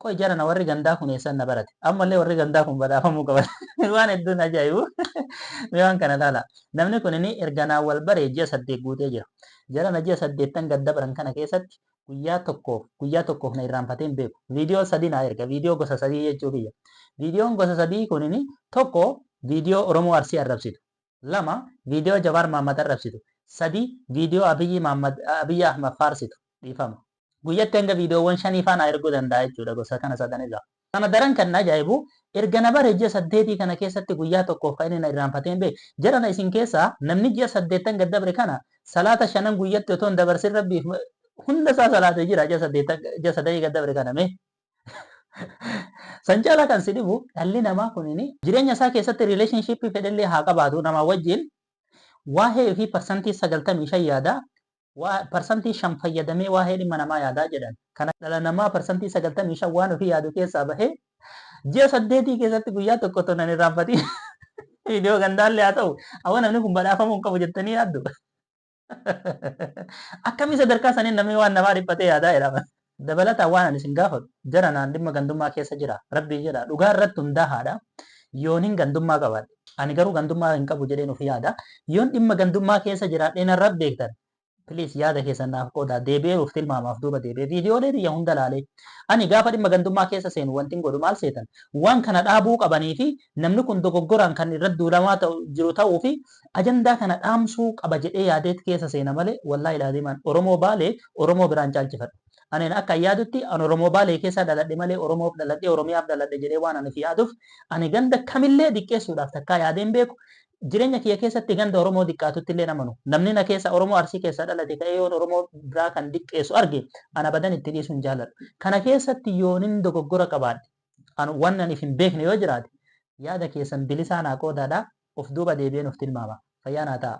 Qoy jarana, warri gandaa kun eessan na barate? Ammallee warri gandaa kun badhaafamuu qaban. Waan hedduun ajaa'ibu. Mee waan kana ilaala. Namni kun inni erga naan wal baree ji'a 8 guutee jira. Jarana, ji'a 8n gad dabran kana keessatti guyyaa tokkoof, guyyaa tokkoof na irraanfatee hin beeku. Viidiyoo sadii naa erga. Viidiyoo gosa sadii jechuu kiyya. Viidiyoon gosa sadii kun inni tokko viidiyoo Oromoo Arsii arrabsitu. Lama, viidiyoo Jawaar Mahaammad arrabsitu. Sadi, viidiyoo Abiyyi Mahaammad, Abiyyi Ahmad faarsitu. Dhiifama. Guyyatti hanga viidiyoowwan shanii faana erguu danda'a jechuudha gosa kana sadanirraa. Kana daran kan na ajaa'ibu, erga na bare ji'a 8 kana keessatti guyyaa tokkoof kan inni na irraanfatee hin beeku. Jarana, isin keessaa namni ji'a 8n gad dabre kana salaata shanan guyyatti otoo hin dabarsin Rabbiif hunda isaa salaate jira ji'a 8, ji'a 3 gad dabre kana mee? San caalaa kan si dhibu, dhalli namaa kunini jireenya isaa keessatti relationship fedhellee haa qabaatu namaa wajjin, waa'ee fi 95% yaada, waa 5% fayyadamee waa'ee dhimma namaa yaadaa jedhan. Kana dhala namaa 95% waan ofii yaadu keessaa bahee ji'a 8 keessatti guyyaa tokko otoo nan irraanfatiin viidiyoo gandaallee haa ta'u, awwa, namni kun badhaafamuu hin qabu jettanii yaaddu? Akkamii sadarkaa saniin namni waan namaa dhiphatee yaadaa jedhama? Dabalataan waan ani isin gaafadhu, jara naan dhimma gandummaa keessa jira. Rabbii jedha, dhugaa irratti hundaahaadha. Yoonin gandummaa qabaadhe. Ani garuu gandummaa hin qabu jedheen of yaada. Yoon dhimma gandummaa keessa jiraadhee narra beektan, please yaada keessan naaf qoodaa. Deebi'ee of tilmaamaaf duuba deebi'ee viidiyoolee biyya hunda laalee. Ani gaafa dhimma gandummaa keessa seenu wanti godhu maal seetan? Waan kana dhaabuu qabanii fi namni kun dogoggoraan kan irratti duulamaa jiru ta'uu fi ajandaa kana dhaamsuu qaba jedhee yaadeet keessa seena malee, wallaahi laazimaan Oromoo Baalee Oromoo biraan caalchifadhu. Ani akka yaadutti an Oromoo Baalee keessa dhaladhe malee Oromoof dhaladhe, Oromiyaaf dhaladhe jedhee waan ani yaaduuf, ani ganda kamillee diqqeessuudhaaf takkaa yaadeen beeku. Jireenya kiyya keessatti ganda Oromoo diqqaatutti illee amanu. Namni na keessa Oromoo Arsii keessa dhalate ka'ee yoon Oromoo biraa kan diqqeessu arge, ana badan itti dhiisuun jaaladhu. Kana keessatti yoonin dogoggora qabaadhe, an waan ani hin beekne yoo jiraate, yaada keessan bilisaa naa qoodaadha. Of duuba deebi'een of tilmaama. Fayyaa naa ta'a.